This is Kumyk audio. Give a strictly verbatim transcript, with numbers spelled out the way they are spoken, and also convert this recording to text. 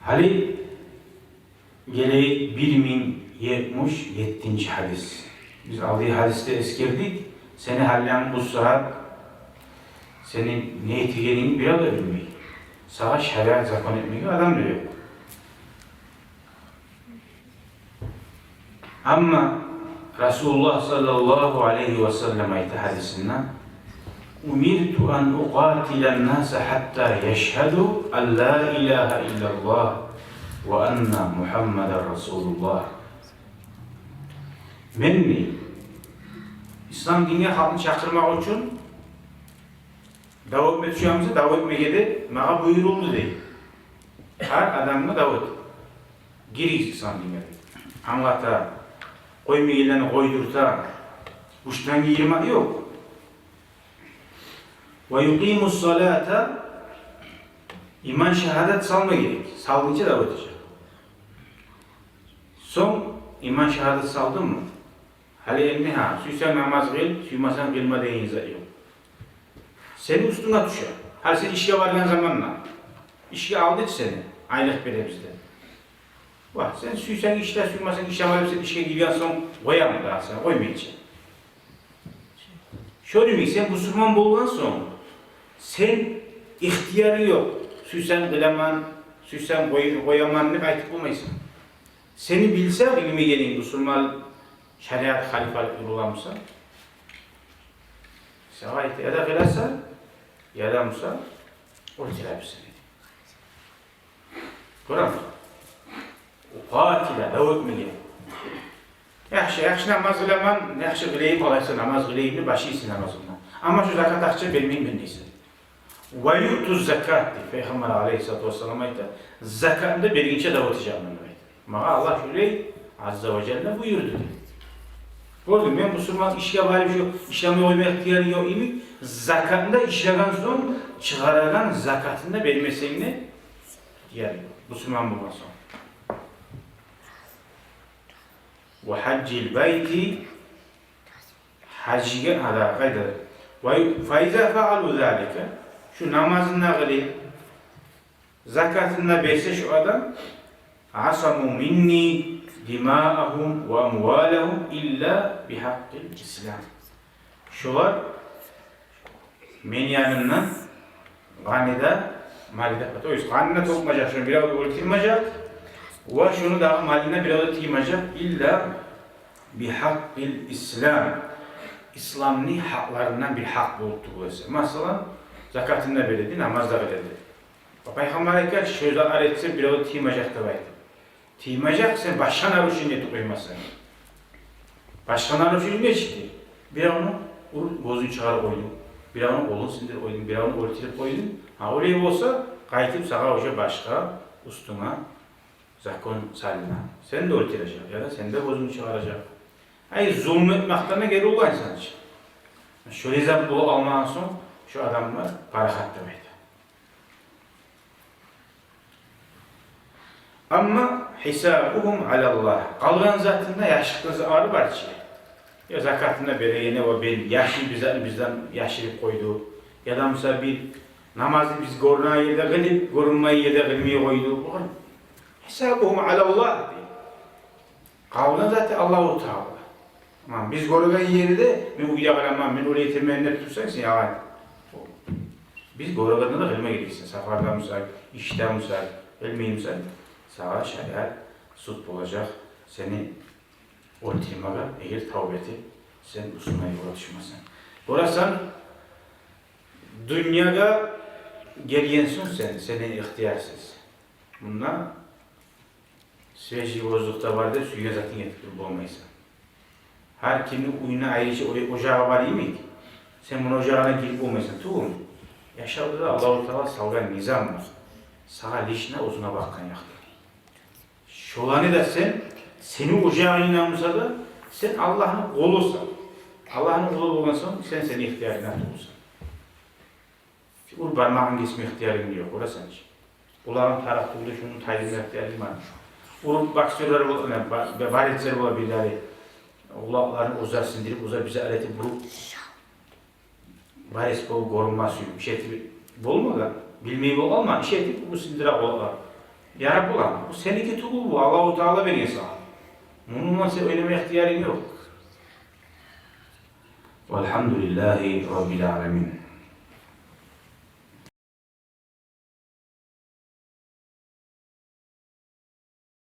Гьали гелейик бир минг етмиш еттинчи гьадис. Биз алдагъы гьадисде эсгердик, сени гьалынг бу сагьат, сени не этегенинги бирев де билмей. Сагъа шариат закон этмеге адам да ёкъ. Амма Расулуллагь саллаллагьу алайгьи ва саллам айта гьадисинде: «Умирту ан укъатилан-наса гьатта яшгьаду ан ла илагьа иллаллагь ва анна Мугьаммадан расулуллагь». Мени ислам динге халкъны чакъырмакъ учун дав этме тюше буса, дав этмеге де магъа буюрулду дей. Гьар адамгъа дав эт. Гиргиз ислам динге деп. Англата, къоймайгъанланы къойдурта, гючден гийирме ёкъ. «Ва юкъиму-с-салата», иман шагьадат салма герек, салгъынча дав этежек. Сонг иман шагьадат салдынгмы? Гьали энни гьа, сюйсенг намаз къыл, сюймесенг къылма деген зат ёкъ. Сени уьстюнге тюше. Гьали сен ишге баргъан заманда, ишге алды чы сени, айлыкъ беребиз деп. Ва сен сюйсенг ишле, сюймесенг ишлеме деп, сен ишге гирген сонг къоямы дагъы сени? Къоймай чы. Шону йимик, сен бусурман болгъан сонг, сени ихтиярынг ёкъ. Сюйсенг къыламан, сюйсенг къой-, къояман деп айтып болмайсан. Сени билсе, билмегенинг, бусурман шариат халиф алып юрюле буса, сагъа айта: яда къыласан, яда буса оьлтюребиз сени. Гёремисен? Укъатила, дав этмеге. Яхшы, яхшы намаз къыламан, яхшы къылайым, къалайса намаз къылайым деп башлайсан намазынгны. Амма шу закат акъча бермеймен дейсен. «Ва юъту-з-закат», — дей Пайхаммар алайгьиссалату вассалам, айта, закатны да бергинче дав этежекмен деп айта. Магъа Аллагь шулай азза ва жалла буюрду деп. Гёрдюнг, мен бусурман, ишге барып шу ишлемей къойма ихтиярым ёкъ йимик, закатны да ишлеген сонг чыгъарагъан закатны да бермесенг де ихтиярынг ёкъ, бусурман болгъан сонг. «Ва гьажжил-байти», гьажгъа, гьа да къайда. «Ва фа иза фаъалу залика», шу намазын да къылып, закатын да берсе шу адам, «асаму минни димаагьум ва амвалагьум илла бигьакъкъил ислам». Шулар мени янымдан къанын да, малын да, то есть къанын да тёкмежек, шуну бирев де оьлтюрмежек, ва шуну дагъы малын да бирев де тыймажакъ, илла бигьакъкъил ислам, исламны гьакъларындан бир гьакъ болуп тюгюл эсе. Масала, закатын да береди, намаз да къылади. Пайхаммар айтгъан, шо затлар этсе, бирев де тыймажакъ деп айтып. Тыймажакъ, сен башгъа нарушение этип къоймасанг. Башгъа нарушение нечикди? Биревню уруп, гёзюн чыгъарып къойдунг, биревню къолун сындырып къойдунг, биревню оьлтюрюп къойдунг. Гьа, олай болса, къайтып сагъа уже башгъа уьстюнге закон салына. Сен де оьлтюрежек, яда сен де гёзюнгню чыгъаражакъ. Ай, зулму этмекден де гери ургъансан чы. Шолай зат болуп къалмагъан сонг, шу адамгъа парахат деп айта. Амма гьисабугьум алаллагь. Къалгъан затында яшыртгъан затлары бар чы. Я закатын да берегенде, о бен яшырып, бизлер, бизден яшырып къойду. Яда, мисал, бир намазны биз гёрюнеген ерде къылып, гёрюнмейген ерде къылмай къойду. Огъар гьисабугьум алаллагь дей. Къалгъан заты Аллагьу Таала. Амма биз гёреген ерде, мен уьйде къыламан, мен олай этемен деп турсанг, сен ялгъан. Биз гёрегенде де къылма герексен. Сапарда бусанг, ишде бусанг, билмеймисен, сагъа шариат суд болажакъ сени оьлтюрмеге, эгер тавба этип, сен бусурман ёлгъа тюшмесенг. Гёресен, дюньягъа гелген сонг сен, сени ихтиярсыз. Мунда свежий воздух да бар деп, сюйген затынг этип туруп болмайсан. Гьар кимни уьюнде айрыча о-, ожагъы бар йимик, сен муну ожагъына гирип болмайсан, тюгюлмю? Яшавда да Аллагьу Таала салгъан низам бар. Сагъа лично оьзюнге бакъгъан якъда. Шоланы да сен, сени ожагъынг да буса да, сен Аллагьны къулусан. Аллагьны къулу болгъан сонг, сен сени ихтиярынг тюгюлсен. Уруп бармагъын гесме ихтиярынг ёкъ, гёресен чи. Къулагъын тарыкъ тюгюл, шуну тайдырма ихтиярынг бар. Уруп боксёрлар бола, не, ба-, ба-, борецлер бола бирлери. Къулакъларын оьзлер сындырып, оьзлер бизге алып этип, уруп, борец болуп гёрюнме сююп, иш этип болмагъан, билмей болгъанман, иш этип, бу сындыра къулакълар. Ярап боламы? Бу сеники тюгюл, бу Аллагьу Таала берген сагъа. Муну булан сен ойнама ихтиярынг ёкъ. Валгьамдулиллагьи раббил аламин.